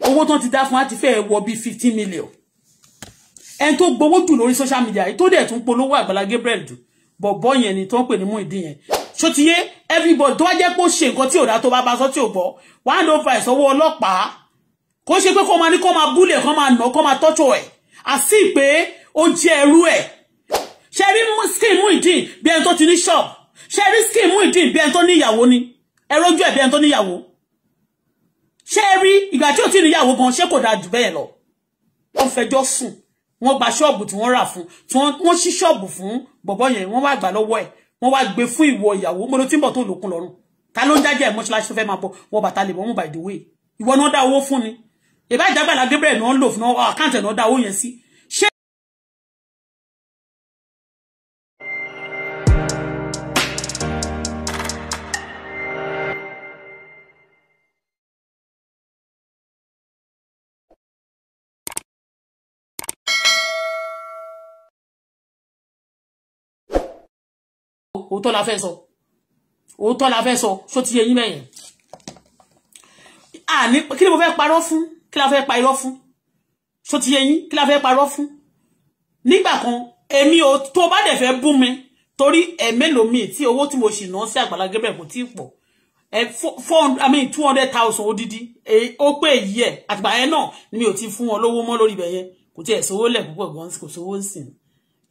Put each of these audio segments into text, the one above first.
Owó tó ti dá fún á ti fẹ́ wọ bí 15 million. Ẹni tó gbowó jù lórí social media tó dẹ̀ tún polówó Àgbàlá Gabriel jù, bọ̀bọ́ yẹn ni tó ń pè ní Muyideen yẹn. Ṣó ti yé? Everybody tó wá jẹ́ pé ó ṣe nǹkan tí ò dá, tó bá bá sọ tí ò gbọ́, wàá ló fa ìsọwọ́ ọlọ́pàá. Kó ṣe pé kó máa ní kó máa búlẹ̀, kó máa nà, kó máa tọ́jú ẹ̀, àti pé ó jẹ́ ẹrú ẹ̀. Ṣe rí skin Muyideen bí ẹni tó ti ní shop? Ṣe rí skin Muyideen bí ẹni tó ní ìyàwó ni? Ẹ rójú ẹ̀ bí ẹni tó níyàwó. Ṣe rí ìgbà tí ò tí níyàwó gan, ṣé kò dáa jù bẹ́ẹ̀ lọ? Wọ́n fẹjọ́ sùn, wọ́n gba ṣọ́ọ̀bù tí wọ́n rà fún, tí wọ́n ṣí ṣọ́ọ̀bù fún bọ̀bọ́ yẹn, wọ́n wá gbà lọ́wọ́ ẹ̀, wọ́n wá gbé fún ìwọ ìyàwó. Mo ló tí ń bọ̀ tó lòkun lọ́rùn. Ta ló ń jájẹ́ mọ́ṣáláṣí tó fẹ́ máa bọ̀ wọ bàtà lè wọ́n mú? By the way, ìwọ náà dá owó fún ni. Ìbá ìjágbàlá Gabriel náà ń lò fún àkáǹtì náà dá owó yẹn sí. Ṣé òótọ́ la fẹ́ sọ? Òótọ́ la fẹ́ sọ. Ṣó ti yé yín mẹ́yìn? Àní kí ni mo fẹ́ parọ́ fún? Kí la fẹ́ pa irọ́ fún? Ṣó ti yé yín? Kí la fẹ́ parọ́ fún? Nígbà kan èmi ò tó bá dẹ̀ fẹ́ bú mi, torí ẹ̀mélòó mi tí owó tí mo sì ná sí Àgbàlá Gabriel kò tí ì pọ̀, 400, I mean 200,000 odidi ó pé èyí ẹ̀. Àtìgbà yẹn náà ni mi ò ti fún wọn lówó mọ́ lórí ibẹ̀ yẹn. Kò tí ẹ̀ sówó lẹ̀ púpọ̀ gan, kò sówó sìn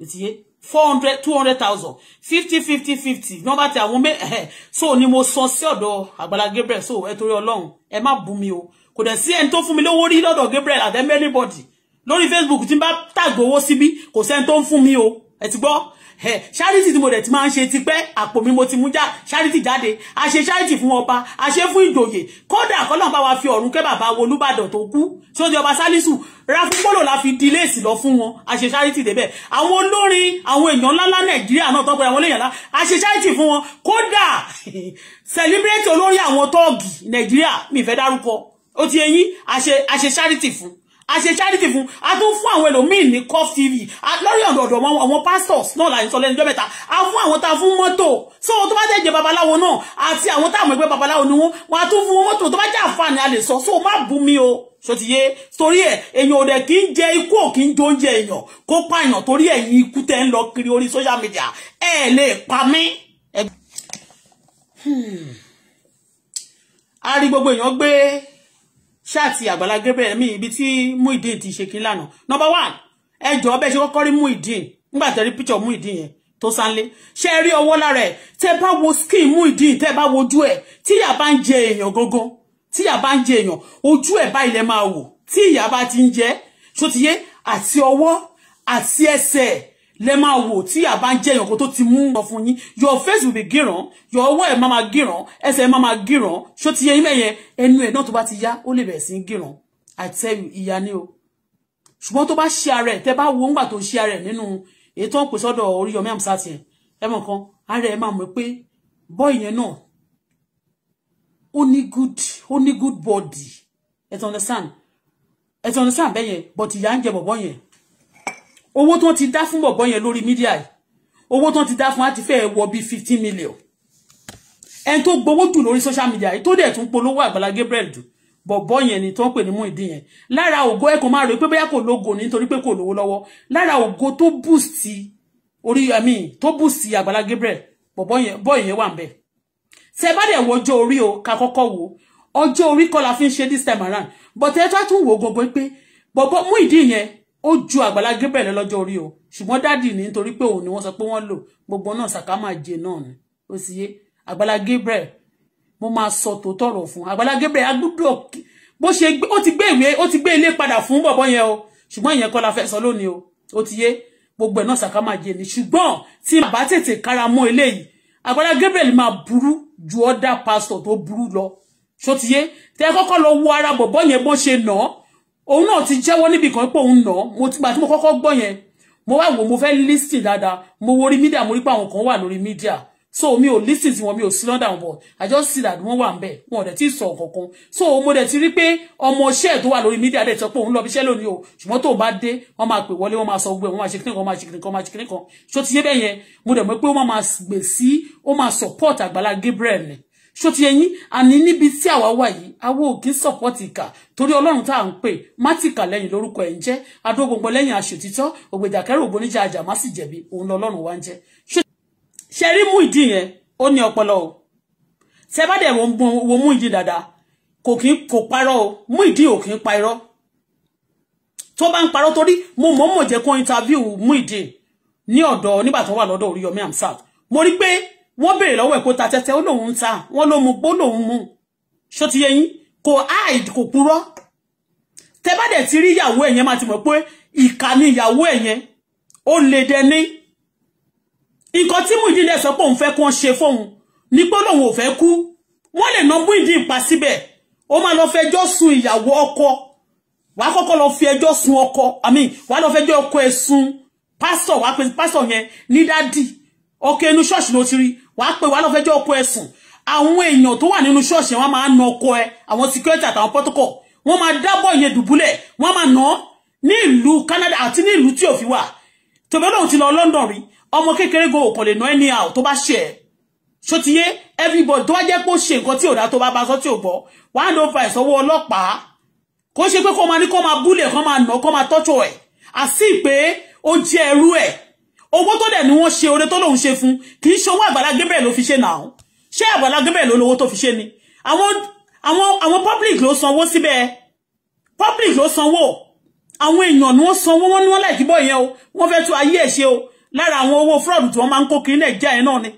ìtìyé. 400, 200,000, 50 50 50 nọ́mbà tí àwọn mẹ ẹ. So ni mo sọ sí ọ̀dọ̀ Àgbàlá Gabriel. So ẹ torí Ọlọ́run, ẹ má bú mi o. Kò dẹ̀ sí ẹni tó fún mi lówó rí lọ́dọ̀ Gabriel àti anybody lórí Facebook tí n bá tàgbé owó síbí. Kò sẹ́ni tó ń fún mi o. Ẹ ti gbọ́ charity tí mo dẹ̀ ti máa ń ṣe tipẹ́, àpò mi mo ti mú já charity jáde. A ṣe charity fún ọba, a ṣe fún ìjòyè. Kódà kọ́lọ́n bá wa fi ọ̀run kẹ́ bàbá wo Olúbàdàn tó kú, tí ó di ọba Sálísù Ráfúnpọ́lò, la fi di léèsì lọ fún wọn. A ṣe charity débẹ̀. Àwọn olórin, àwọn èèyàn ńláńlá Nàìjíríà náà tọ́pẹ́ àwọn olóyìn ńlá, a ṣe charity fún wọn. Kódà celebrate olórí àwọn tọ́ọ̀gì Nàìjíríà, mi fẹ́ dárúkọ, ó ti eyín, a ṣe charity fún, a ṣe charity fún. A tún fún àwọn ẹlòmíì ní cough TV lórí ọ̀dọ̀ ọ̀dọ̀ àwọn pastors náà là ń sọ lẹ́nu ọjọ́ mẹ́ta. A fún àwọn tá a fún mọ́tò. So tó bá jẹ́ jẹ́ babaláwo náà àti àwọn táwọn ẹgbẹ́ babaláwo ni wọ́n, wọ́n á tún fún wọn mọ́tò. Tó bá jẹ́ àǹfààní a lè sọ. So má bú mi o. So ti yé? Torí ẹ̀, èèyàn ò dẹ̀ kí ń jẹ ikú, ò kí ń jẹ oúnjẹ èèyàn kó pààyàn. Torí ẹ̀yin ikú tẹ́ ń lọ kiri orí social media, ẹ̀ lè pa mí. A rí gbogbo èèyàn gbé chat Àgbàlá Gabriel mi, ibi tí Muyideen ti ṣe kí lánàá. Number one, ẹ jọ̀ọ́, bẹ́ẹ̀ ṣe kọ́kọ́ rí Muyideen nígbà tẹ́ rí picture Muyideen yẹn tó sánlé, ṣe rí ọwọ́ lára ẹ̀? Tẹ́ bá wo skin Muyideen, tẹ́ bá wojú ẹ̀, tí ìyà bá ń jẹ èèyàn gangan, tí ìyà bá ń jẹ èèyàn, ojú ẹ̀ báyìí lẹ máa wò tí ìyà bá ti ń jẹ. Ṣó ti yé? Àti ọwọ́ àti ẹsẹ̀ lẹ máa wò tí ìyà bá ń jẹ èèyàn kó tó ti mú ọ fún yín. Your face will be gíran, your ọwọ́ ẹ̀ máa máa gíran, ẹsẹ̀ ẹ̀ máa máa gíran. Ṣó ti yé yín mẹ́yẹn? Ẹnu ẹ̀ náà, tó bá ti yá, ó lè bẹ̀rẹ̀ sí í gíran. I tell you, ìyà ni o. Ṣùgbọ́n tó bá ṣe ara ẹ̀, tẹ́ bá wo ńgbà tó ṣe ara ẹ̀ nínú èyí tó ń pè sọ́dọ̀ Oríyọmí Hamzat yẹn, ẹ mọ̀ kan ara ẹ̀ máa mọ̀ pé boy yẹn náà ó ní good body. Ẹ ti understand? Ẹ ti understand bẹ́ẹ̀ yẹn? But ìyà ń jẹ bọ̀bọ̀ yẹn. Owó tó ti dá fún bọ̀bọ̀ yẹn lórí media yìí, owó tó ti dá fún á ti fẹ́ wọ bí 15 million. Ẹni tó gbowó jù lórí social media yìí, tó dẹ̀ tún polówó Àgbàlá Gabriel jù, bọ̀bọ̀ yẹn ni tó ń pè ní Muyideen yẹn. Lára ògo ẹ̀, kò máa rò pé bóyá kò lógo nítorí pé kò lówó lọ́wọ́. Lára ògo tó boost orí àmì tó boost Àgbàlá Gabriel, bọ̀bọ̀ yẹn, boy yẹn wà ń bẹ̀. Tẹ bá dẹ̀ wo ọjọ́ orí o, ká kọ́kọ́ wo ọjọ́ orí kọ́ la fi ń ṣe this time around. But ẹ tó tún wò gbogbo pé bọ̀bọ̀ Muyideen yẹn, ó ju Àgbàlá Gabriel lọ́jọ́ orí o. Ṣùgbọ́n daddy ní nítorí pé òun ni wọ́n sọ pé wọ́n lò gbogbo náà, sàkámà jẹ náà ni. Ó sì yé Àgbàlá Gabriel, mo máa sọ tòótọ́ ọ̀rọ̀ fún Àgbàlá Gabriel. Agbúdọ̀ bó ṣe ó ti gbé ìwé, ó ti gbé ilé padà fún bọ̀bọ̀ yẹn o. Ṣùgbọ́n ìyẹn kọ́ la fẹ́ sọ lónìí o. Ó ti yé gbogbo ẹ̀ náà, sàkámà jẹ ni. Ṣùgbọ́n tí bàbá tètè kára mọ́ eléyìí, Àgbàlá Gabriel máa burú ju other pastor tó burú lọ. Ṣó ti yé? Tẹ́ kọ́kọ́ lọ wo ara bọ̀bọ̀ yẹn bọ́n ṣe nà án. Òun náà ti jẹ́wọ́ níbì kan pé òun nà án. Mo ti gbà tí mo kọ́kọ́ gbọ́ yẹn, mo wá wò, mo fẹ́ listen dáadáa. Mo wo orí media, mo rí pé àwọn kan wà lórí media, so mi ò listen sí wọn, mi ò sí lọ́dà wọn, but I just see that wọ́n wà ń bẹ̀, wọn ò dẹ̀ tí sọ kankan. So mo dẹ̀ ti rí pé ọmọọṣẹ́ tó wà lórí media dẹ̀ sọ pé òun lọ bí iṣẹ́ lónìí o, ṣùgbọ́n tó bá dé, wọ́n máa pè wọlé, wọ́n máa sọ gbé, wọ́n máa ṣe kíní kan, wọ́n máa ṣe kíní kan, wọ́n máa ṣe kíní kan. Ṣó ti yé bẹ́ẹ̀ yẹn? Mo dẹ̀ mọ̀ pé ó máa gbè sí, ó máa support Àgbàlá Gabriel ni. Ṣó ti ẹ̀yin àní níbi tí àwa wà yìí, àwa ò kí ń support ìkà, torí Ọlọ́run tá à ń pè mátìkà lẹ́yìn lórúkọ ẹ̀ ń jẹ́, adógbòǹgbò lẹ́yìn aṣòtítọ́, ògbèjàkẹ́rù ògbóníjà àjà má sì jẹ̀bi, òun lọ́lọ́run wá ń jẹ́. Ṣe rí Muyideen yẹn, ó ní ọpọlọ o. Ṣe bá dẹ̀ wo Muyideen dáadáa, kò kí kò parọ́ o. Muyideen ò kí ń pa irọ́. Tó bá ń parọ́, torí mo mọ̀ọ́mọ̀ jẹ́ kó interview Muyideen ní ọ̀dọ̀ nígbà tó wà lọ́dọ̀ Oríyọmí Hamzat. Mo rí pé wọ́n béèrè lọ́wọ́ ẹ̀ kó ta tẹ́tẹ́, ó lóun ń ta, wọ́n ló mu gbó lòun mu. Ṣó ti yé yín? Kò hide, kò purọ́. Tẹ́ bá dẹ̀ ti rí ìyàwó ẹ̀ yẹn, máa ti mọ̀ pé ìkà ni ìyàwó ẹ̀ yẹn, ó lè dẹ ní. Nǹkan tí Muyideen dẹ̀ sọ pé òun fẹ́ kó ń ṣe fóun ní pé lòun ò fẹ́ kú. Wọ́n lè ná Muyideen pa síbẹ̀. Ó máa lọ fẹjọ́ sun ìyàwó ọkọ. Wàá kọ́kọ́ lọ fi ẹjọ́ sun ọkọ, I mean, wàá lọ fẹjọ́ ọkọ ẹ̀ sun pásítọ̀, wàá pe pásítọ̀ yẹn ní daddy. Ọkọ inú ṣọ́ọ̀ṣì ló ti rí, wàá pe, wàá lọ fẹjọ́ ọkọ ẹ̀ sùn. Àwọn èèyàn tó wà nínú ṣọ́ọ̀ṣì wọ́n máa ń na ọkọ ẹ̀, àwọn security àtàwọn protocol, wọ́n máa dábọ̀ yẹn dùbúlẹ̀, wọ́n máa nà án ní ìlú Canada àti ní ìlú tí ò fi wà. Tòbẹ́ lòun ti lọ London rí, ọmọ kékeré go kò lè ná anyhow tó bá ṣe ẹ̀. Ṣó ti yé everybody? Tó bá jẹ́ pé ó ṣe nǹkan tí ò dá, tó bá bá sọ tí ò gbọ́, wàá ló fa ìsọwọ́ ọlọ́pàá. Kò ṣe pé kó máa ní kó máa búlẹ̀, kó máa nà, kó máa tọ́jú ẹ̀, àti pé ó jẹ́ ẹrú ẹ̀. Owó tó dẹ̀ ni wọ́n ṣe oore tó lòun ṣe fún, kì í ṣe owó Àgbàlá Gabriel ló fi ṣe náà. Ṣé Àgbàlá Gabriel ló lówó tó fi ṣe ni? Àwọn public ló sanwó síbẹ̀, public ló sanwó. Àwọn èèyàn ni wọ́n sanwó. Wọ́n ní wọ́n láìkí bọ́ yẹn o, wọ́n fẹ́ tún ayé ẹ̀ ṣe o. Lára àwọn owó fraud tí wọ́n máa ń kó kiri Nàìjíríà yẹn náà ni.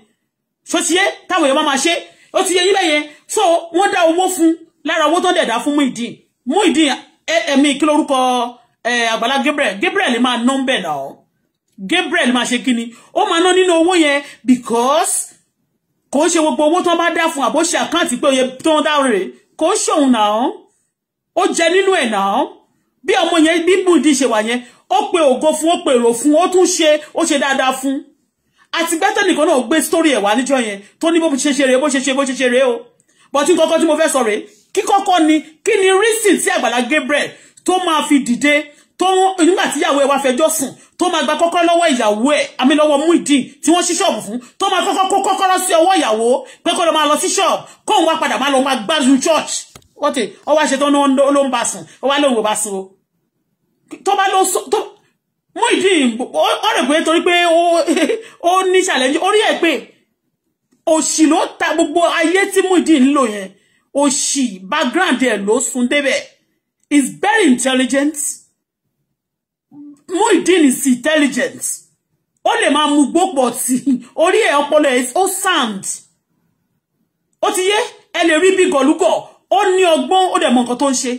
Ṣó ti yé? Táwọn èèyàn máa ṣe, ó ti yé yín bẹ́yẹn. So wọ́n dá owó fún. Lára owó tó dẹ̀ dá fún Muyideen, Muyideen ẹ̀mí kí lórúkọ Àgbàlá Gabriel, Gabriel máa ná ń bẹ̀ náà. Gabriel máa ṣe kíni, ó máa ná nínú owó yẹn, because kò ń ṣe gbogbo owó tó bá dá fún àbó ṣe account pé oye tó ń dá rè, kò ń ṣòun náà, ó jẹ nínú ẹ̀ náà. Bí ọmọ yẹn, bí Muyideen ṣe wà yẹn, ó pe ògo fún, ó pe èrò fún, ó tún ṣe, ó ṣe dáadáa fún. Àti gbẹ́tọ̀ nìkan náà gbé story ẹ̀ wá níjọ́ yẹn, tó ní bó ṣe ṣe rèé, bó ṣe ṣe, bó ṣe ṣe rèé o. But tí kọ́kọ́ tí mo fẹ́ sọ rèé, kí kọ́kọ́ ni, kí ni reason tí Àgbàlá Gabriel tó máa fi dìde, tó nígbà tí ìyàwó ẹ̀ wá fẹjọ́ sùn, tó máa gba kọ́kọ́ lọ́wọ́ ìyàwó ẹ̀ àmì lọ́wọ́ Muyideen tí wọ́n ṣí ṣọ́ọ̀bù fún, tó máa kọ́kọ́ kó kọ́kọ́rọ́ sí ọwọ́ ìyàwó pé kó lọ máa lọ sí ṣọ́ọ̀bù, kóun wá padà máa lọ máa gbádùn church? Wọ́n ti ọ wá ṣe tó ló ń bá sùn, ó wá lóun ò bá sùn o. Tó bá lọ tó Muyideen, ó rẹ̀ pé torí pé ó ní challenge orí ẹ̀ pé òṣì ló ta gbogbo ayé tí Muyideen ń lò yẹn. Òṣì background ẹ̀ ló sún débẹ̀. Is very intelligent. Muyideen is intelligent. Ó lè máa mú gbópọ̀ tí orí ẹ̀, ọpọlọ ẹ̀ ó sound. Ó ti yé ẹ, lè rí bí gọ̀lúgọ̀. Ó ní ọgbọ́n, ó dẹ̀ mọ nǹkan tó ń ṣe.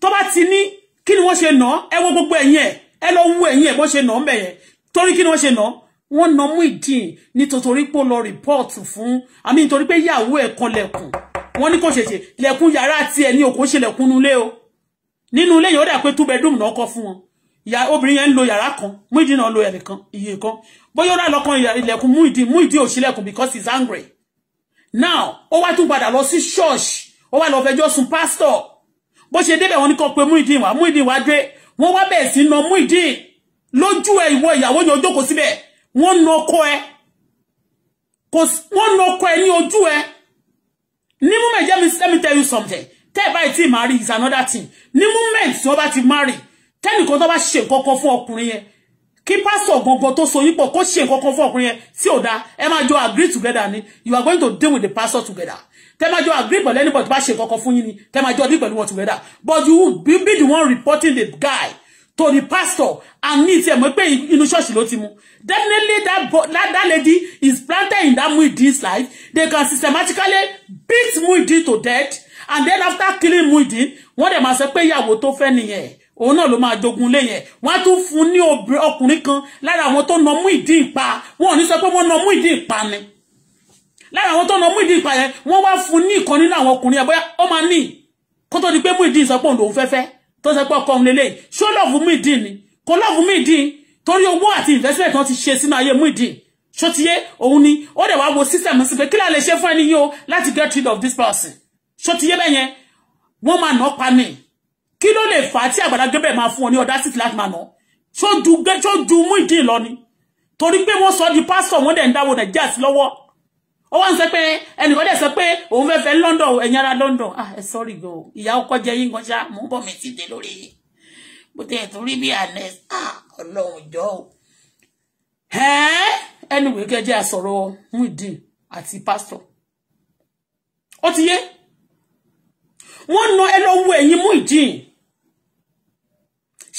Tó bá ti ní kí ni wọ́n ṣe nà, ẹ wo gbogbo ẹ̀yìn ẹ̀, ẹ lọ wú ẹ̀yìn ẹ̀ bó ṣe nà ń bẹ̀ yẹn. Torí kí ni wọ́n ṣe nà? Wọ́n nà Muyideen nítorí pé ó lọ report fún àmì, nítorí pé ìyàwó ẹ̀ kan lẹ̀kùn. Wọ́n ní kò ṣèṣe lẹ̀kùn yàrá tiẹ̀ ní òkú ṣe lẹ̀kùn nulẹ̀ o. Nínú ilé yẹn, ó dà pé two bedroom náà kọ́ fún wọn. Ìyá obìnrin yẹn ń lo yàrá kan, Muyideen náà lo ẹnìkan iye kan, bóyá ó rà lọ́kàn ilẹ̀kùn Muyideen. Muyideen ò ṣílẹ̀kùn because he's angry now. Ó wá tún padà lọ sí church, ó wá lọ fẹjọ́ sùn pastor. Bó ṣe débẹ̀, wọ́n ní kó pe Muyideen wá. Muyideen wá dé, wọ́n wá bẹ̀rẹ̀ sí na Muyideen lójú ẹ̀. Ìwọ ìyàwó yẹn, ó jókòó síbẹ̀, wọ́n na ọkọ ẹ̀, wọ́n na ọkọ ẹ̀ ní ojú ẹ̀. Ní moment, let me tell you something. Tẹ́ ẹ̀ báyìí tí marry is another thing. Ní moment tí wọ́n bá ti marry, tẹ́nìkan tó bá ṣe nǹkan kan fún ọkùnrin yẹn, kí pásítọ̀ gangan tó so yín pọ̀ kó ṣe nǹkan kan fún ọkùnrin yẹn tí ò dáa, ẹ máa jọ agree together ni. You are going to deal with the pastor together. Tẹ́ máa jọ agree pẹ̀lú anybody tó bá ṣe nǹkan kan fún yín ni, tẹ́ máa jọ deal pẹ̀lú wọn together. But you will be the one reporting the guy to the pastor, and ní tiẹ̀ mọ̀ pé inú ṣọ́ọ̀ṣì ló ti mú. Definitely that lady is planted in that Muyideen's life. They can systematically beat Muyideen to death, and then after killing Muyideen, wọ́n dẹ̀ máa sọ pé ìyàwó tó fẹ́ nìyẹn, òun náà ló máa jogun lé yẹn. Wọ́n á tún fún ní ọkùnrin kan lára àwọn tó na Muyideen pa. Wọ́n ò ní sọ pé wọ́n na Muyideen pa ni. Lára àwọn tó na Muyideen pa yẹn, wọ́n wá fún ní ìkan nínú àwọn ọkùnrin yẹn. Bóyá ó máa ní kó tó di pé Muyideen sọ pé òun lòún fẹ́fẹ́, tó sọ pé ọkọ òun lélẹ̀. Ṣó love Muyideen ni? Kò love Muyideen, torí owó àti investment wọn ti ṣe sínú ayé Muyideen. Ṣó ti yé? Òun ni ó dẹ̀ wá wo system sí pé kí la lè ṣe fún ẹni yìí o láti get rid of this person. Ṣó ti yé bẹ́ẹ̀ yẹn? Wọ́n máa nà pa ni. Kí ló lè fà á tí Àgbàlá Gabriel máa fún ọ ní audacity láti máa nà? Ṣó ju Muyideen lọ ni? Torí pé wọ́n sọ di pásítọ̀, wọ́n dẹ̀ ń dáwọ́ Nàìjíríà sí lọ́wọ́. Ó wá ń sọ pé ẹnìkan dẹ̀ sọ pé òun fẹ́ fẹ́ London, ẹ̀yin ará London, ah ẹ sọ́rí gan o, ìyá ọkọ jẹ yín gan ṣá, mò ń bọ̀ mí ti dé lórí yìí, bó tẹ̀ tó rí bí anes, ah ọlọ́run jọ o. Anyway, kẹjẹ àsọ̀rọ̀ Muyideen àti pásítọ̀. Ó ti yé wọ́n na ẹ lọ wo ẹ̀yìn Muyideen.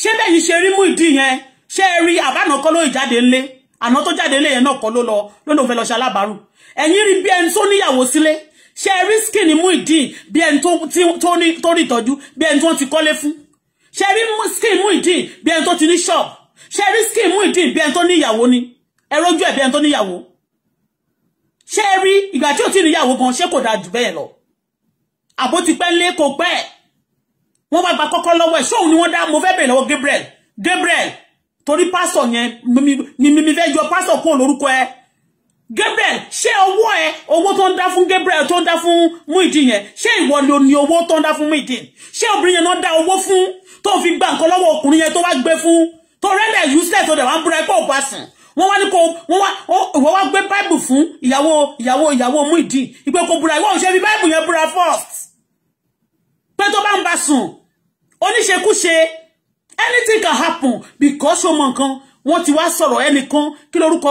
Ṣé bẹ́yìn ṣe rí Muyideen yẹn? Ṣé ẹ rí àbánà kọ́ ló jáde ńlé? Àná tó jáde ńlé yẹn náà kọ́ ló lọ ló lóun fẹ́ lọ ṣe alábàárù. Ẹ̀yin rí bí ẹni tó níyàwó sílé. Ṣé ẹ rí skin Muyideen bí ẹni tó rí ìtọ́jú, bí ẹni tó ti kọ́lé fún? Ṣé ẹ rí skin Muyideen bí ẹni tó ti ní shop? Ṣé ẹ rí skin Muyideen bí ẹni tó níyàwó ni? Ẹ rójú ẹ̀ bí ẹni tó níyàwó. Ṣé ẹ rí ìgbà tí ò tí níyàwó gan, ṣé kò dáa jù bẹ́ẹ̀ lọ? Àbó ti pẹ́ lé kò pẹ́. Wọ́n bá gba kọ́kọ́ lọ́wọ́ ẹ̀. Ṣóun ni wọ́n dá? Mo fẹ́ bèèrè lọ́wọ́ Gabriel. Gabriel, torí pásọ̀ yẹn mi fẹ́ yọ pásọ̀ kúrò lórúkọ ẹ. Gabriel, ṣé owó ẹ, owó tó ń dá fún Gabriel, tó ń dá fún Muyideen yẹn, ṣé ìwọ ló ní owó tó ń dá fún Muyideen? Ṣé obìnrin yẹn náà dá owó fún, tó fi gba nǹkan lọ́wọ́ ọkùnrin yẹn tó wá gbé fún, tó rẹ́lẹ̀ useless tó dẹ̀ wá ń búra ẹ pé ò bá sùn? Wọ́n wá ní kó wọ́n wá ìwọ wá gbé Bible fún ìyàwó ìyàwó ìyàwó Muyideen, ìpè kò búra, ìwọ ò ṣe fi Bible yẹn búra first pé tó bá ń bá sùn oníṣekúṣe, anything can happen. Because ó mọ nǹkan, wọ́n ti wá sọ̀rọ̀ ẹnìkan, kí lórúkọ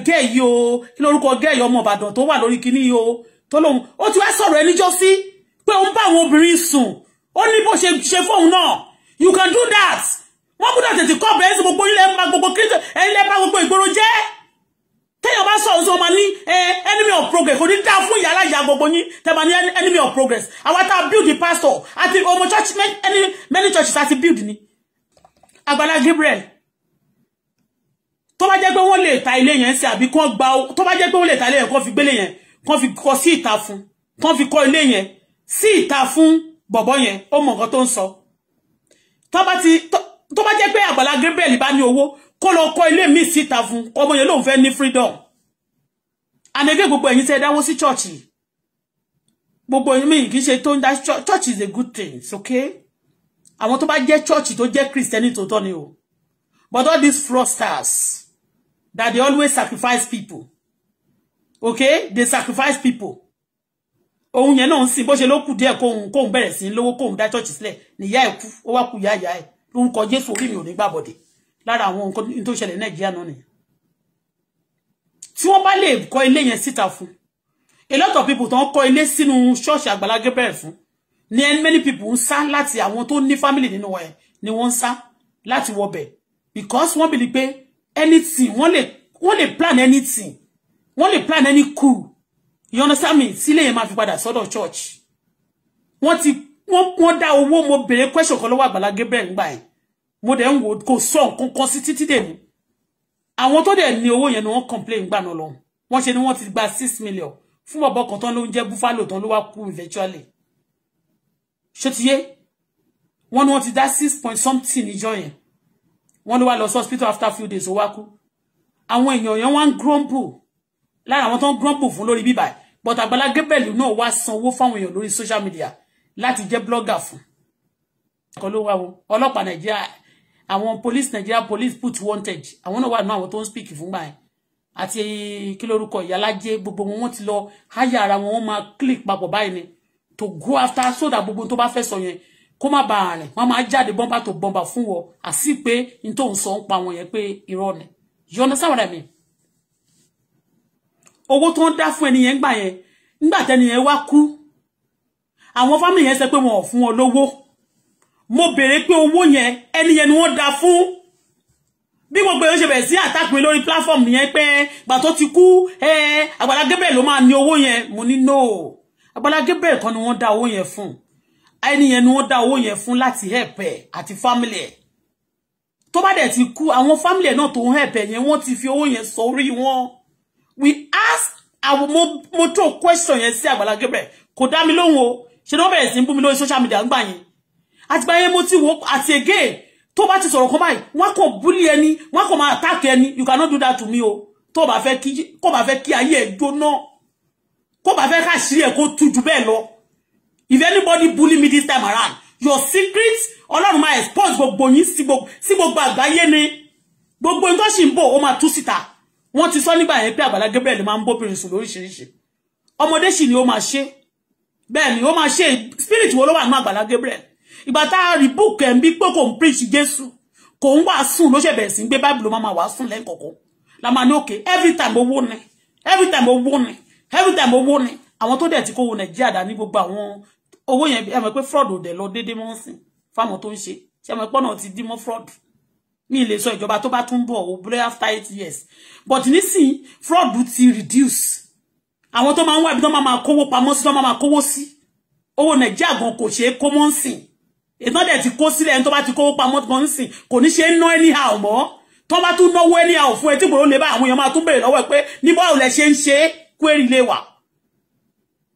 gẹ́ yìí o, kí lórúkọ gẹ́ yìí, ọmọ Ìbàdàn tó wà lórí kinní yìí o, tó lóun ó ti wá sọ̀rọ̀ ẹníjọ́ sí pé òun bá àwọn obìnrin sùn, ó ní bó ṣe ṣe fóun náà. You can do that. Wọ́n gbọ́dọ̀ tètè kọ́ bẹ̀rẹ̀ sí gbogbo ilẹ̀ ń ba gbogbo kírísítọ̀, ẹ̀yin lẹ́ bá gbogbo ìgboro jẹ́. Téèyàn bá sọ̀rọ̀ sí wọn máa ní enemy of progress, kò ní dá fún ìyá aláya gbogbo yín tẹ́ máa ní enemy of progress. Àwa tá a build the pastor àti ọmọ church, many churches àti build ni Àgbàlá Gabriel. Tó bá jẹ́ pé wọ́n lè ta ilé yẹn sí, àbí kán gba, tó bá jẹ́ pé wọ́n lè ta ilé yẹn, kán fi gbélé yẹn, kán fi kọ́ sí ìta fún, kán fi kọ́ ilé yẹn sí ìta fún bọ̀bọ́ yẹn, ó mọ nǹkan tó ń sọ. Tó bá jẹ́ pé Àgbàlá Gabriel bá ní owó, kó lọ kọ́ ilé mi síta fún ọmọ yẹn, lóun fẹ́ ní freedom. Ànẹ́gẹ́ gbogbo ẹ̀yin tẹ́ dáwó sí church, gbogbo ẹ̀yin mi kì í ṣe tó ń dá church is a good thing, it's okay. Àwọn tó bá jẹ́ church tó jẹ́ Christian tòótọ́ ni o. But all these fraudsters that they always sacrifice people, okay, they sacrifice people. Òun yẹn náà ń sìn bó ṣe ló kù díẹ̀ kóun bẹ̀rẹ̀ sí lówó, kóun dá church sílẹ̀, níyà ẹ̀ kú, ó wá kú yá ìyá ẹ̀. Lórúkọ Jésù, orí mi ò ní gbàbọ̀dẹ̀. Lára àwọn nǹkan tó ṣẹlẹ̀ Nàìjíríà náà nìyẹn. Tí wọ́n bá lè kọ́ ilé yẹn síta fún, a lot of people tó ń kọ́ ilé sínú ṣọ́ọ̀ṣì Àgbàlá Gabriel fún ní, many people ń sá láti, àwọn tó ní family nínú ẹ̀ ni wọ́n ń sá láti wọbẹ̀, because wọ́n believe pé anything wọ́n lè plan, anything wọ́n lè plan, any coup, you understand me, sílé yẹn máa fi padà sọ́dọ̀ church. Wọ́n ti wọ́n dá owó. Mo béèrè question kan lọ́wọ́ Àgbàlá Gabriel ńgbà yẹn, mo dẹ̀ ń wò kò sọ nǹkan kan sí títí dèmi. Àwọn tó dẹ̀ ní owó yẹn ni wọ́n complain gbà náà lọ. Wọ́n ṣe ni wọ́n ti gba 6 million fún bọ̀bọ̀ kan tán ló ń jẹ́ Buffalo tán ló wá kú eventually. Ṣé ti yé? Wọ́n ní wọ́n ti dá six point something níjọ́ yẹn. Wọ́n ló wá lọ sí hospital, after few days ó wá kú. Àwọn èèyàn yẹn wá ń grumble, lára àwọn tó ń grumble fún lórí bíbà, but Àgbàlá Gabriel náà wá sanwó fáwọn èèyàn lórí social media láti jẹ́ blogger fún kan ló wá wo ọlọ́pàá Nàìjíríà, àwọn police, Nigeria police put wanted. Àwọn náà wà nínú àwọn tó ń speak fún gbà yẹn, àti kí lórúkọ ìyálájẹ, gbogbo wọn, wọ́n ti lọ háyà ara wọn, wọ́n máa click papọ̀ báyìí ni to go after, so that gbogbo tó bá fẹ́ sọ yẹn kó má bàa rìn, wọ́n máa jáde bọ́mbà tó bọ́mbà fún wọn, àti pé n tó ń sọ ń pa wọn yẹn pé irọ́ ni. You understand what I mean? Owó tó ń dá fún ẹni yẹn gbà yẹn, nígbà tẹ́ni yẹn wá kú, àwọn family yẹn sọ pé wọn ò fún wọn lówó. Mo béèrè pé owó yẹn, ẹni yẹn ni wọ́n dá fún. Bí gbogbo èèyàn ṣe bẹ̀rẹ̀ sí attack mi lórí platform yẹn pé gbà tó ti kú, Àgbàlá Gabriel ló máa ní owó yẹn. Mo ní no, Àgbàlá Gabriel kan ni wọ́n dá owó yẹn fún. Ẹni yẹn ni wọ́n dá owó yẹn fún láti help ẹ̀ àti family ẹ̀. Tó bá dẹ̀ ti kú, àwọn family ẹ̀ náà tó ń help ẹ̀ yẹn, wọ́n ti fi owó yẹn sórí wọn. We ask àwọn, mo tó question yẹn sí Àgbàlá Gabriel, kò dá mi lóhùn o. Ṣe ni wọ́n bẹ̀rẹ̀ sí ń bú mi lórí social media ńgbà yẹn. Àtìgbà yẹn mo ti wò, àti again tó bá ti sọ̀rọ̀ kan báyìí, wọ́n kò bully ẹni, wọ́n kò máa attack ẹni. You cannot do that to me o. Tó bá fẹ́ kí, kó bá fẹ́ kí ayé ẹ̀ jóná, kó bá fẹ́ káṣírí ẹ̀ kó tú jù bẹ́ẹ̀ lọ, if anybody bully me this time around, your secret, Ọlọ́run máa expose gbogbo yín sí gbogbo àgbáyé ni. Gbogbo yín tó sì ń bò, ó máa tú síta. Wọ́n ti sọ nígbà yẹn pé Àgbàlá Gabriel máa ń bóbìnrin sùn lóríṣiríṣi. Ọmọdé sì ni ó máa ṣe. Bẹ́ẹ̀ ni ó máa ṣe. Spirit wo ló wà nínú Àgbàlá Gabriel? Ìgbà tá a rí book ẹ̀ ń bí pé kò ń preach Jésù, kò ń wàásù, ló ṣe bẹ̀rẹ̀ sí ń gbé Bible, ló máa wàásù lẹ́ẹ̀kọ̀ọ̀kan. La máa ní òkè every time owó ni, every time owó ni, every time owó ni. Àwọn tó dẹ̀ ti kówó Nàìjíríà dání, gbogbo àwọn owó yẹn, ẹ mọ̀ pé fraud ò dẹ̀ lọ déédéé mọ́ sí fáwọn tó ń ṣe. Ṣé mọ̀ pọ́nà ti dí mọ́ fraud? Mi lè sọ ìjọba tó bá tún bọ̀ ò bóyá after 8 years, but nísìnyí fraud ti reduce. Àwọn tó máa ń wá ibi tó máa máa kówó pamọ́ sí, tó máa máa kówó sí, owó Nàìjíríà gan kò ṣeé kó mọ́ ń sìn. Ìtàn dẹ̀ ti kó sílẹ̀, ẹni tó bá ti kówó pamọ́ gan ń sìn kò ní ṣe é ná anyhow mọ́. Tó bá tún náwó anyhow fún ẹ tí gbòòrò lè bá àwọn èèyàn, máa tún béèrè lọ́wọ́ ẹ pé ní báwo lẹ ṣe ń ṣe é, query lè wà.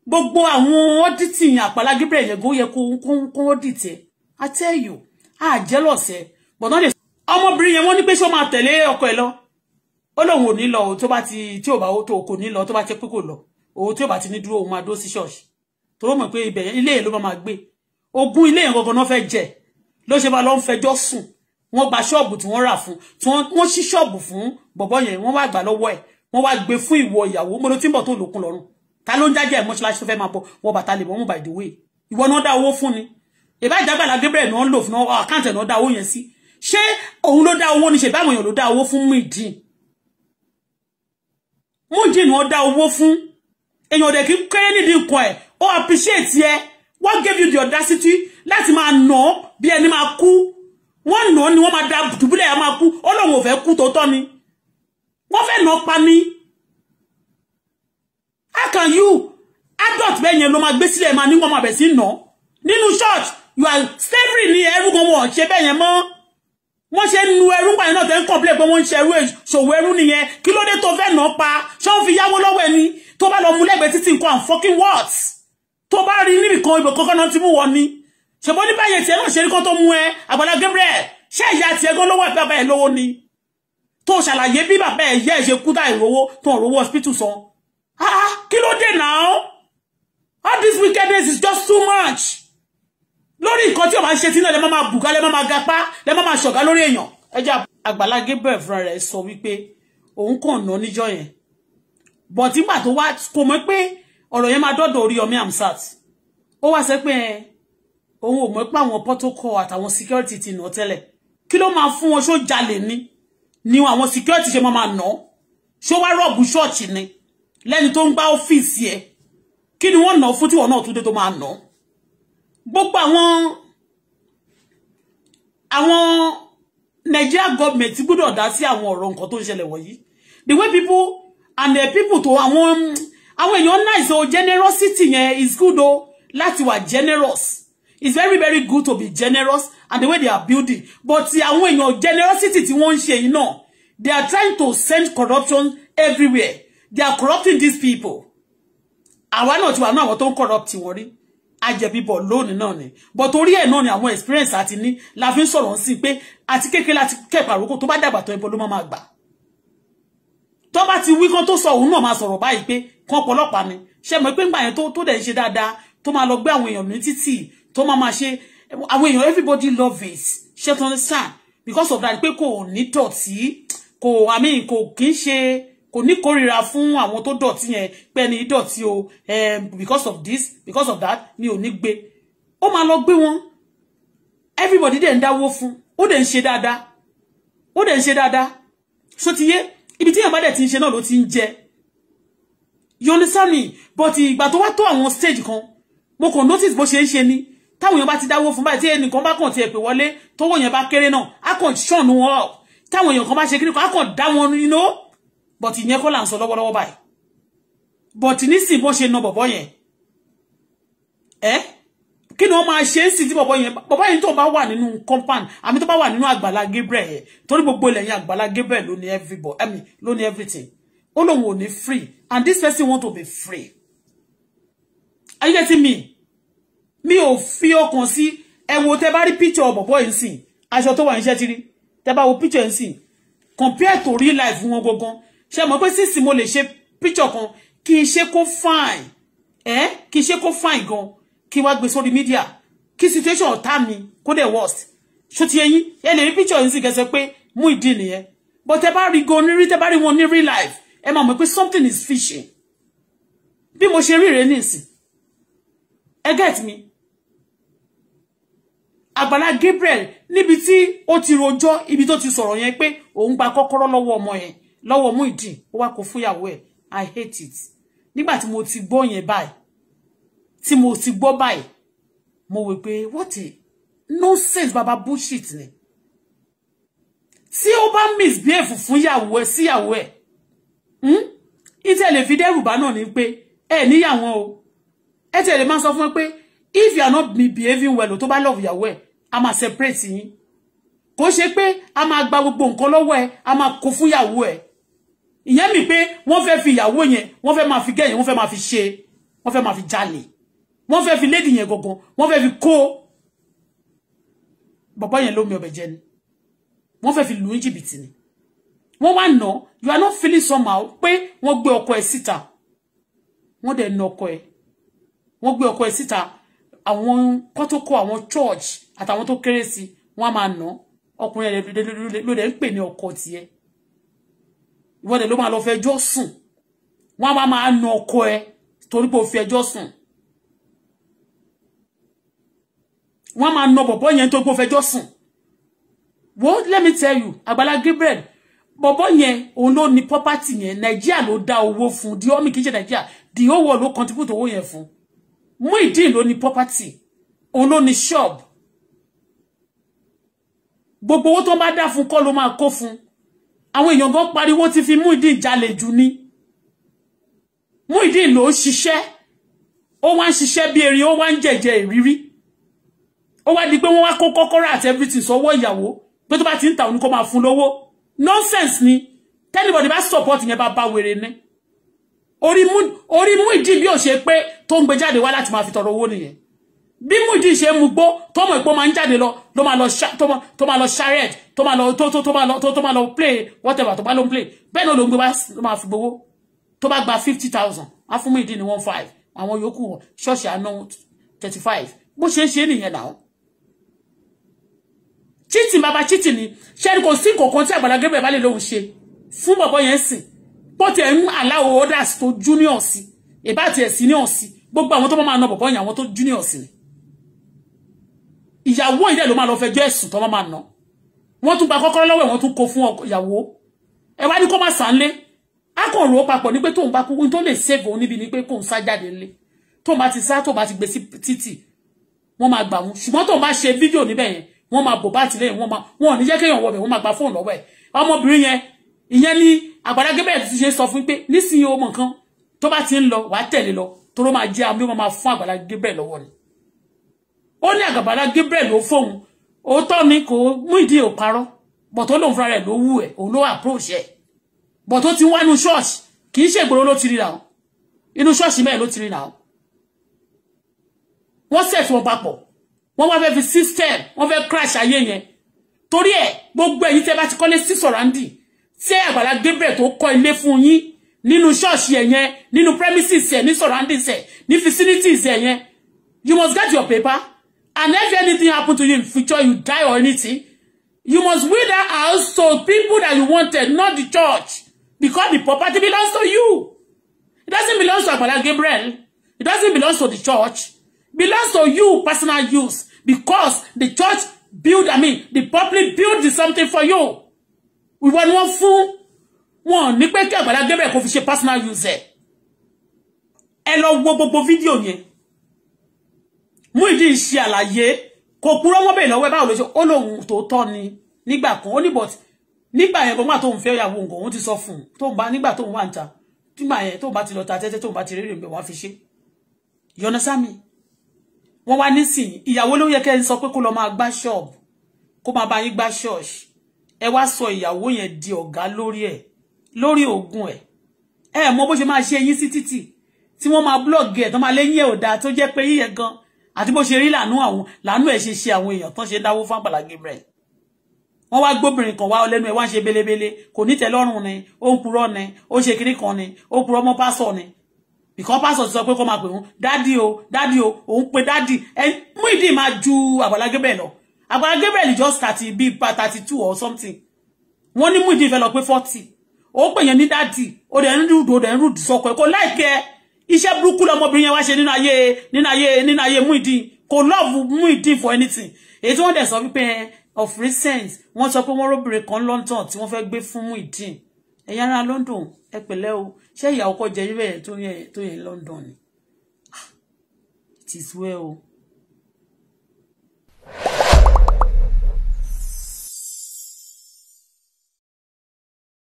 Gbogbo àwọn auditing Àgbàlá Gabriel yẹn gan yẹ kó audit ẹ. I tell you, ah, jealous ẹ, but not ọmọbìnrin yẹn. Wọ́n ní pé ṣé ó máa tẹ̀lé ọkọ ẹ̀ lọ? Ó lóun ò ní lọ. Tó bá ti tí ò bá tó kò ní lọ, tó bá ti pé kò lọ òun, tí ò bá ti ní dúró, òun máa dúró sí ṣọ́ọ̀ṣì, tó mọ̀ pé ibẹ̀ ilé yẹn ló máa gbé. Ogún ilé yẹn gangan náà fẹ́ jẹ, ló ṣe máa lọ ń fẹjọ́ sùn. Wọ́n gba ṣọ́ọ̀bù tí wọ́n rà fún, tí wọ́n ṣí ṣọ́ọ̀bù fún bọ̀bọ́ yẹn, wọ́n wá gbà lọ́wọ́ ẹ̀, wọ́n wá gbé fún ìwọ ìyàwó. Mo ló tí ń bọ̀ tó lòkun lọ́rùn. Ta ló ń jájẹ́ mọ́ṣáláṣí tó fẹ́ máa bọ̀ wọ bàtà lè mọ́ mú? By the way, ìwọ náà dá owó fún ni. Ìbá ìjágbàlá Gabriel náà ń lò fún account ẹ̀ náà dá owó yẹn sí. Ṣé òun ló dá owó ní? Ṣe báwọn èèyàn ló dá owó fún Muyideen? Muyideen wọ́n dá owó fún. Èèyàn òdẹ kí kéré nídìí nǹkan ẹ̀, ó appreciate ẹ. What gave you the audacity láti máa nà án bí ẹni máa kú? Wọ́n nà án ni, wọ́n máa da dùbúlẹ̀, ẹ̀ máa kú. Ó lóun ò fẹ́ kú, tó tọ́ ni wọ́n fẹ́ nà án pa ni. How can you, adult bẹ́ẹ̀ yẹn ló máa gbé sílẹ̀, máa ní wọ́n máa bẹ̀ sí nà nínú church? You are slavery ní ẹrú gan, wọn ṣe bẹ́ẹ̀ yẹn mọ́. Wọ́n ṣe nu ẹrú gbà yẹn náà tẹ́ ń complain pé wọ́n ń ṣe ẹrú, ṣòwò ẹrú nìyẹn. Kí ló dé tó fẹ́ nà pa? Ṣé wọ́n fi yáwó lọ́wọ́ ẹni tó bá lọ mú lẹ́gbẹ̀ẹ́ títí nǹkan and fucking what? Tó bá rí níbì kan, ibò kankan náà ti mú wọn ni. Ṣèbó ní báyẹn tiẹ̀ náà ṣe ní kán tó mú ẹ? Àgbàlá Gabriel, ṣé ìyá tiẹ̀ gan lówó àbí bàbá ẹ̀ lówó ni? Tó ṣàlàyé bí bàbá ẹ̀ yẹ́ ẹ̀ ṣe kú táì rówó tó ń rówó hospital san. Ah, kí ló dé now? All this wickedness is just too much. Lórí nǹkan tí o máa ń ṣe tí náà lè má máa bùkà, lè má máa gapá, lè má máa ṣọ̀gá lórí èèyàn. Ẹ jẹ́ Àgbàlá Gabriel fúnra rẹ̀ sọ wípé òun kàn ná níjọ́ yẹn, but nígbà tó wá kò mọ̀ pé ọ̀rọ̀ yẹn máa dọ́dọ̀ Oríyọmí Hamzat, ó wá sọ pé òun ò mọ̀ pé àwọn protocol àtàwọn security ti nà tẹ́lẹ̀. Kí ló máa fún wọn? Ṣó jalè ni àwọn security ṣe máa nà? Ṣó wá rob ṣọ́ọ̀ṣì ni lẹ́ni tó ń gbá ọ́fíìsì ẹ̀? Kí ni wọ́n nà fún tí wọ́n náà tún dé tó máa nà? Gbogbo àwọn Nigeria government gbọ́dọ̀ dá sí àwọn ọ̀rọ̀ nǹkan tó ń ṣẹlẹ̀ wọ̀nyí. The way people and the people tó àwọn èèyàn nice o, generosity yẹn is good o. Láti wà generous, it's very very good to be generous, and the way they are building. But àwọn èèyàn, generosity tí wọ́n ń ṣe yìí náà, they are trying to send corruption everywhere. They are corrupting these people. Àwa náà ti wà náà, àwọn tó ń corrupt wọn rí ajẹ̀bíbọ̀ lónìí náà ni, but torí ẹ̀ náà ni àwọn experience àti ní la fi ń sọ̀rọ̀ sí pé àti kékeré láti kẹ́pà àrókò, tó bá dàgbà tó ẹbọ ló máa gbà. Tó bá ti wí kán tó sọ, òun náà máa sọ̀rọ̀ báyìí pé kán pọlọ́pàá ni. Ṣe mọ̀ pé ńgbà yẹn tó dẹ̀ ń ṣe dáadáa, tó máa lọ gbé àwọn èèyàn ní títì, tó máa máa ṣe àwọn èèyàn, everybody love it. Ṣe tó understand? Because of that, pé kò ní dọ̀tí, kò, I mean, kò kì í ṣe, kò ní kórìíra fún àwọn tó dọ̀tí yẹn, pé ẹni dọ̀tí o, because of this, because of that, mi ò ní gbé. Ó máa lọ gbé wọn. Everybody dẹ̀ ń dáwó fún, ó dẹ̀ ń ṣe dáadáa, ó dẹ̀ ń ṣe dáadáa. So ti yé, ibi tí èèyàn bá dẹ̀ ti ń ṣe náà ló ti ń jẹ. You understand me? But ìgbà tó wá tó àwọn stage kan, mo kàn notice bó ṣe ń ṣe ni. Táwọn èèyàn bá ti dáwó fún báyìí, tí ẹnìkan bá kàn tiẹ̀ pè wọlé, tówó yẹn bá kéré náà, á kàn ṣọ̀nù wọn up. Táwọn èèyàn kan bá ṣe kíní kan, á kàn dá wọn. But ìyẹn kọ́ là ń sọ lọ́wọ́lọ́wọ́ báyìí. But nísìnyí, bó ṣe na bọ̀bọ́ yẹn, ẹ́ kí ni wọ́n máa ṣe é sí tí bọ̀bọ́ yẹn tó bá wà nínú compound àmì, tó bá wà nínú Àgbàlá Gabriel yẹn? Torí gbogbo ilẹ̀ yẹn, Àgbàlá Gabriel ló ní everybody, I mean, ló ní everything. Ó lóun ò ní free, and this person want to be free. Are you getting me? Mi ò fi ọkàn sí. Ẹ wo, tẹ bá rí picture bọ̀bọ́ yìí sìn, aṣọ tó wà níṣẹ́ ti rí. Tẹ bá wo picture yìí sìn, compare to real life wọn gangan, ṣe mọ̀ pé sísìn mo lè ṣe picture kan, kí n ṣe kó fine, ẹ kí n ṣe kó fine gan, kí wá gbé sórí media, kí situation ọ̀tá mi kó dẹ̀ worst. Ṣó ti eyín? Ẹ lè rí picture yìí sì kẹsẹ̀ pé Muyideen nìyẹn, but tẹ bá rí gan ní rí, tẹ bá rí wọn ní real life, ẹ máa mọ̀ pé something is fishy. Bí mo ṣe ríre nísìn, ẹ get me. Àgbàlá Gabriel, níbi tí ó ti rojọ́, ibi tó ti sọ̀rọ̀ yẹn pé òun gba kọ́kọ́rọ́ lọ́wọ́ ọmọ yẹn, lọ́wọ́ Muyideen, ó wá kó fúnyàwó ẹ̀. I hate it. Nígbà tí mo ti gbọ́ yẹn báyìí, tí mo ti gbọ́ báyìí, mo wí pé what a nonsense, baba bullshit ni. Tí ó bá misbehave fún ìyàwó ẹ̀, síyàwó ẹ̀, ìtẹ̀ lè fi dẹ́rù bá náà ni pé ẹ níyàwó o. Ẹ tẹ̀ lè máa sọ fún ẹ pé if you are not behaving well, tó bá love ìyàwó ẹ̀, a máa separate yín. Kò ṣe pé a máa gba gbogbo nǹkan lọ́wọ́ ẹ, a máa kó fún ìyàwó ẹ̀. Ìyẹn mi pé wọ́n fẹ́ fi ìyàwó yẹn, wọ́n fẹ́ máa fi gẹ̀yìn, wọ́n fẹ́ máa fi ṣe, wọ́n fẹ́ máa fi jalè, wọ́n fẹ́ fi lady yẹn gangan, wọ́n fẹ́ fi kó bàbá yẹn lómi ọbẹ̀ jẹ ni, wọ́n fẹ́ fi lù ní jìbìtì ni. Wọ́n wá nà, you are not feeling somehow pé wọ́n gbé ọkọ ẹ̀ síta, wọ́n dẹ̀ nà ọkọ ẹ̀, wọ́n gbé ọkọ ẹ̀ síta. Àwọn kọ́tókọ́, àwọn church àtàwọn tó kéré sí, wọ́n á máa nà ọkùnrin ẹ̀ ló dẹ̀ ń pè ní ọkọ tiẹ̀. Ìwọ́n dẹ̀ ló máa lọ fẹjọ́ sùn, wọ́n á máa nà ọkọ ẹ̀ torí pé ó fi ẹjọ́ sùn. Wọ́n máa nà bọ̀bọ́ yẹn tó gbó fẹjọ́ sùn. Well, let me tell you, Àgbàlá Gabriel, bọ̀bọ́ yẹn òun ló ní property yẹn. Nàìjíríà ló dá owó fún, the army kì í ṣe Nàìjíríà, the whole world ló contribute owó yẹn fún. Muyideen ló ní property, òun ló ní shop. Gbogbo owó tó bá dá fún kọ́ ló máa kó fún. Àwọn èèyàn gan pariwo ti fi Muyideen jalè jù ni. Muyideen ló ṣiṣẹ́, ó wá ń ṣiṣẹ́ bí erin, ó wá ń jẹ̀jẹ̀ ìrírí. Ó wá di pé wọ́n wá kó kọ́kọ́rọ́ àti everything sọ́wọ́ ìyàwó, pé tó bá ti ń ta òun kó máa fún lówó. Nonsense ni. Anybody bá support yẹn, bá bá wèrè ní. Orí Muyideen bí ó ṣe pé tó ń gbé jáde wá láti máa fi tọrọ owó nìyẹn. Bí Muyideen ṣe mú gbó, tó mọ̀ ìpó máa ń jáde lọ, ló máa lọ, tó máa lọ charette, tó máa lọ tó máa lọ tó máa lọ play whatever tó bá ló ń play. Bẹ́ẹ̀ náà ló ń gbé wá, ló máa fi gbowó. Tó bá gba 50,000, á fún Muyideen ní 1.5, àwọn yòókù ṣọ́ọ̀ṣì àná 35. Bó ṣe ń ṣe nìyẹn náà. Cheating, bàbá cheating ni. Ṣé kò sí nǹkan tí Àgbàlá Gabriel bá lè lóhun ṣe fún bọ̀bọ̀ yẹn sìn, bó tiẹ̀ ń allow others tó junior sí, ìbá tiẹ̀ senior sí, gbogbo àwọn tó máa ná bọ̀bọ̀ yẹn, àwọn tó junior sí ni. Ìyàwó ìdẹ̀ ló máa lọ fẹjọ́ ẹ̀sùn tó máa ná. Wọ́n tún gba kọ́kọ́rọ́ lọ́wọ́ ẹ̀, wọ́n tún kó fún ìyàwó. Ẹ wá ní kó má sàn lé. A kàn rò ó papọ̀ ní pé tóun bá kú, tó lè save òun níbi ni pé kóun sá jáde ńlé. Tóun bá ti sá, tóun bá ti gbé sí títì, wọ́n máa gbà wọ́n. Ṣùgbọ́n tóun bá ṣe fídíò níbẹ̀ yẹn, wọ́n máa bò bá tìlẹ́yìn, wọ́n máa, wọ́n ò ní jẹ́ kéèyàn wọbẹ̀, wọ́n máa gba fóònù lọ́wọ́ ẹ̀. Ọmọbìnrin yẹn, ìyẹn ní Àgbàlá Gabriel ti ṣe sọ fún pé nísìnyí ó mọ̀ nǹkan tó bá ti ń lọ, wàá tẹ̀lé lọ, tó ló máa jẹ́ àmì, ó máa fún Àgbàlá Gabriel lọ́wọ́ ni. Ó ní Àgbàlá Gabriel ló fóun, òótọ́ ni, kò Muyideen ò parọ́, bọ̀ tó lòun fúnra rẹ̀ ló wù ẹ̀, òun ló approach ẹ̀. Bọ̀ tó ti wá inú ṣọ́ọ̀ṣì, kì í ṣe ìgboro ló ti rí náà, inú ṣọ́ọ̀ṣì mẹ́rin ló ti rí náà. Wọ́n set wọn papọ̀, wọ́n wá fẹ́ fi system, wọ́n fẹ́ crash ayé yẹn. Torí ẹ̀, gbogbo ẹ̀yin tẹ́ bá ti kọ́lé sí surrounding, tí Àgbàlá Gabriel tó kọ́ ilé fún yín nínú ṣọ́ọ̀ṣì ẹ̀ yẹn, nínú premises ẹ̀, ní surroundings ẹ̀, ní facilities ẹ̀ yẹn, you must get your paper. And if anything happen to you in future, you die or anything, you must will that house to people that you wanted, not the church, because the property belongs to you. It doesn't belong to Àgbàlá Gabriel. It doesn't belong to the church. It belongs to you, personal use, because the church build, I mean, the public build something for you. We want one fún wọn ní pé kí Àgbàlá Gabriel kó fi ṣe personal use ẹ̀. Ẹ lọ wo gbogbo fídíò yẹn. Muyideen ṣe àlàyé, kò purọ́, wọ́n bèèrè lọ́wọ́ ẹ̀ báwo ló ṣe, ó lóun tó tọ́ ni nígbà kan, ó ní but nígbà yẹn gbọ́n tóun fẹ́ ìyàwó nǹkan, òun ti sọ fún un tóun bá nígbà tóun wà ń ta, nígbà yẹn tóun bá ti lọ ta tẹ́tẹ́, tóun bá ti rérè ń bẹ̀ wọ́n á fi ṣe. You understand me? Wọ́n wá nísìnyí, ìyàwó ló yẹ kẹ́ ń sọ pé kó lọ máa gbá ṣọ́ọ̀bù, kó máa bá yín gbá ṣọ́ọ̀ṣì. Ẹ wá sọ ìyàwó yẹn di ọ̀gá lórí ẹ̀, lórí ògùn ẹ̀. Ẹ mọ bó ṣe máa ṣe yín sí títì, tí wọ́n máa blog ẹ̀, tó máa léyìn ẹ̀ ò dáa, tó jẹ́ pé yíyẹ gan àti bó ṣe rí lànú àwọn lànú ẹ̀ ṣe ṣe àwọn èèyàn tán ṣe dáwó fún Àgbàlá Gabriel. Wọ́n wá gbóbìnrin kan wá lẹ́nu ẹ̀ wá ń ṣe belebele, kò ní tẹ́lọ́rùn ni, ó ń purọ́ ni, ó ṣe kiri kan ni, ó purọ́ mọ́ pásọ̀ ni. Because pásọ̀ ti sọ pé kó máa pè wọ́n daddy o, daddy o, òun pe daddy. Ẹ Muyideen máa ju Àgbàlá Gabriel lọ. Àgbàlá Gabriel just 30 bíi 32 or something. Wọ́n ní Muyideen fẹ́ lọ pé 40. Ó pè yẹn ní daddy, ó dẹ̀ ń rúdò, ó dẹ̀ ń rúdò sọkọ ẹ̀, kò láìkẹ́. Iṣẹ́ burúkú lọmọbìnrin yẹn wá ṣe nínú ayé, nínú ayé, nínú ayé Muyideen. Kò love Muyideen for anything. Èyí tí wọ́n dẹ̀ sọ wípé of recent, wọ́n sọ pé wọ́n róbìnrin kan London tí wọ́n fẹ́ gbé fún Muyideen. Ẹ̀yin ará London, ẹ pẹ̀lẹ́ o. Ṣé ìyàwó kọ́ jẹ níbẹ̀ tó yẹ London ni? It is well o.